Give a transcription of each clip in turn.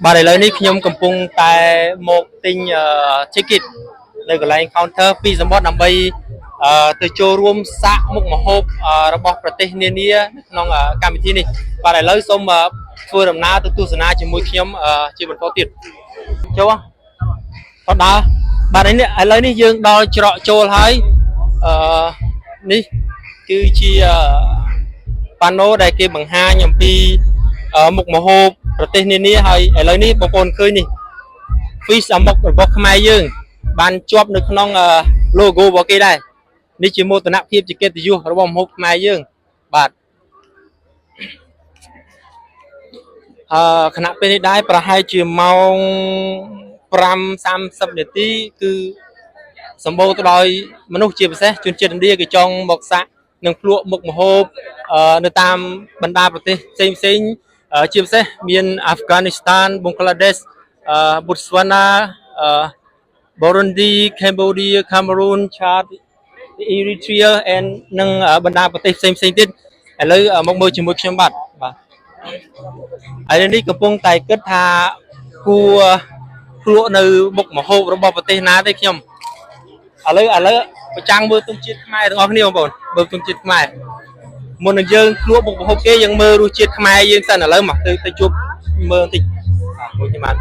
បាទឥឡូវនេះខ្ញុំកំពុងតែមកទិញអឺ ticket នៅកន្លែង counter ពីសម្បត្តិដើម្បីអឺទៅចូលរួមសាកមុខម្ហូបអឺរបស់ប្រទេសនានានៅក្នុងអឺកម្មវិធីនេះបាទឥឡូវសូមអឺធ្វើដំណើរទៅទស្សនាជាមួយខ្ញុំអឺជាបន្តទៀតចូលអត់ដើរបាទឥឡូវនេះឥឡូវនេះយើងដល់ច្រកចូលហើយអឺនេះគឺជាអឺ ប៉ាណូដែលគេបង្ហាញអំពីអឺមុខម្ហូបប្រទេសនានាហើយឥឡូវនេះបងប្អូនឃើញនេះ fish អាម៉ុករបស់ខ្មែរយើង បានជាប់នៅក្នុងអឺ logo របស់គេដែរនេះជាមោទនភាពជាកិត្តិយសរបស់ម្ហូបខ្មែរយើងបាទអឺខណៈពេលនេះដែរប្រហែលជាម៉ោង5:30នាទីគឺសម្បូរទៅដោយមនុស្សជាពិសេសជនជាតិឥណ្ឌាគេចង់មកសាក់និងភ្លក់មុខម្ហូបអឺនៅតាមបណ្ដាប្រទេសផ្សេងផ្សេងៗអឺជាពិសេសមានអាហ្វហ្គានីស្ថានបង់ក្លាដេសអឺប៊ូតស្វាណាអឺ Burundi, Cambodia, Cameroon, Chad, Eritrea and និងបណ្ដាប្រទេសផ្សេងផ្សេងៗទៀតឥឡូវមកមើលជាមួយខ្ញុំបាទបាទឥឡូវនេះកំពុងតែគិតថាគួរភ្លក់នៅមុខម្ហូបរបស់ប្រទេសណាទេខ្ញុំឥឡូវឥឡូវប្រចាំងមើលទង់ជាតិខ្មែរទាំងអស់គ្នាបងប្អូនមើលទង់ជាតិខ្មែរមុននឹងយើងភ្លក់មុខម្ហូបគេយើងមើលរសជាតិខ្មែរយើងសិនឥឡូវមកទៅទៅជួបមើលបន្តិចបាទមួយខ្ញុំបាទ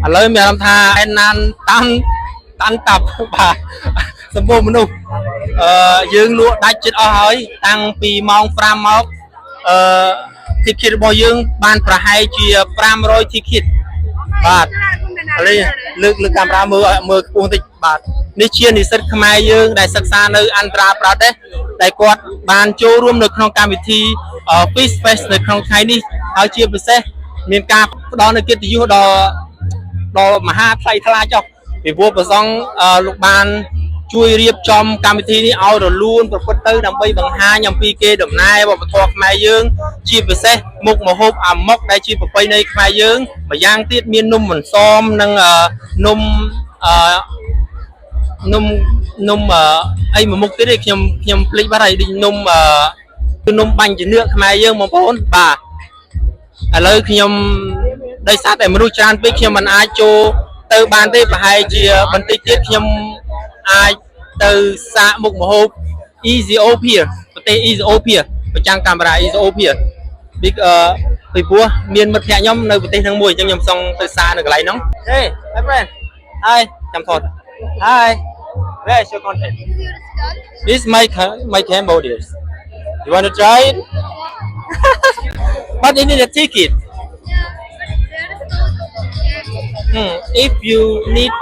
ឥឡូវមានអារម្មណ៍ថាអែនណានតាន់តាន់តាប់បាទសម្បូរមនុស្សអឺយើងលក់ដាច់ចិត្តអស់ហើយតាំងពីម៉ោង5មកអឺ ticket របស់យើងបានប្រហែលជា500 ticket បាទឥឡូវលើកលើកកាមេរ៉ាមើលមើលខ្ពស់បន្តិចបាទនេះជានិស្សិតខ្មែរយើងដែលសិក្សានៅអន្តរាប្រទេសដែលគាត់បានចូលរួមនៅក្នុងកម្មវិធី Fish Fest នៅក្នុងថ្ងៃនេះហើយជាពិសេសមានការផ្ដល់នូវកិត្តិយសដល់ ដល់មហាថ្លៃថ្លាចុះពីព្រោះប្រសង់អឺលោកបានជួយរៀបចំកម្មវិធីនេះឲ្យរលូនប្រព្រឹត្តទៅដើម្បីបង្ហាញអំពីគេដំណែរវប្បធម៌ខ្មែរយើង ជាពិសេសមុខម្ហូបអាម៉ុកដែលជាប្រពៃណីខ្មែរយើងម្យ៉ាងទៀតមាននំអន្សមនិងអឺនំអឺនំនំអឺអីមួយមុខទៀតទេខ្ញុំខ្ញុំភ្លេចបាត់ហើយដូចនំអឺគឺនំបាញ់ជំនឿខ្មែរយើងបងប្អូនបាទ ឥឡូវខ្ញុំដោយសារតែមនុស្សច្រើនពេកខ្ញុំមិនអាចចូលទៅបានទេប្រហែលជាបន្តិចទៀតខ្ញុំអាចទៅសាកមុខម្ហូប Ethiopia ប្រទេស Ethiopia ប្រចាំកាមេរ៉ា Ethiopia ពីអឺពីព្រោះមានមិត្តភក្តិខ្ញុំនៅប្រទេសហ្នឹងមួយអញ្ចឹងខ្ញុំចង់ទៅសាកនៅកន្លែងហ្នឹង Hey, my friend. Hi. ចាំថត Hi. Where is your content? This is my Cambodia. You want to try it? But you need a ticket. If you need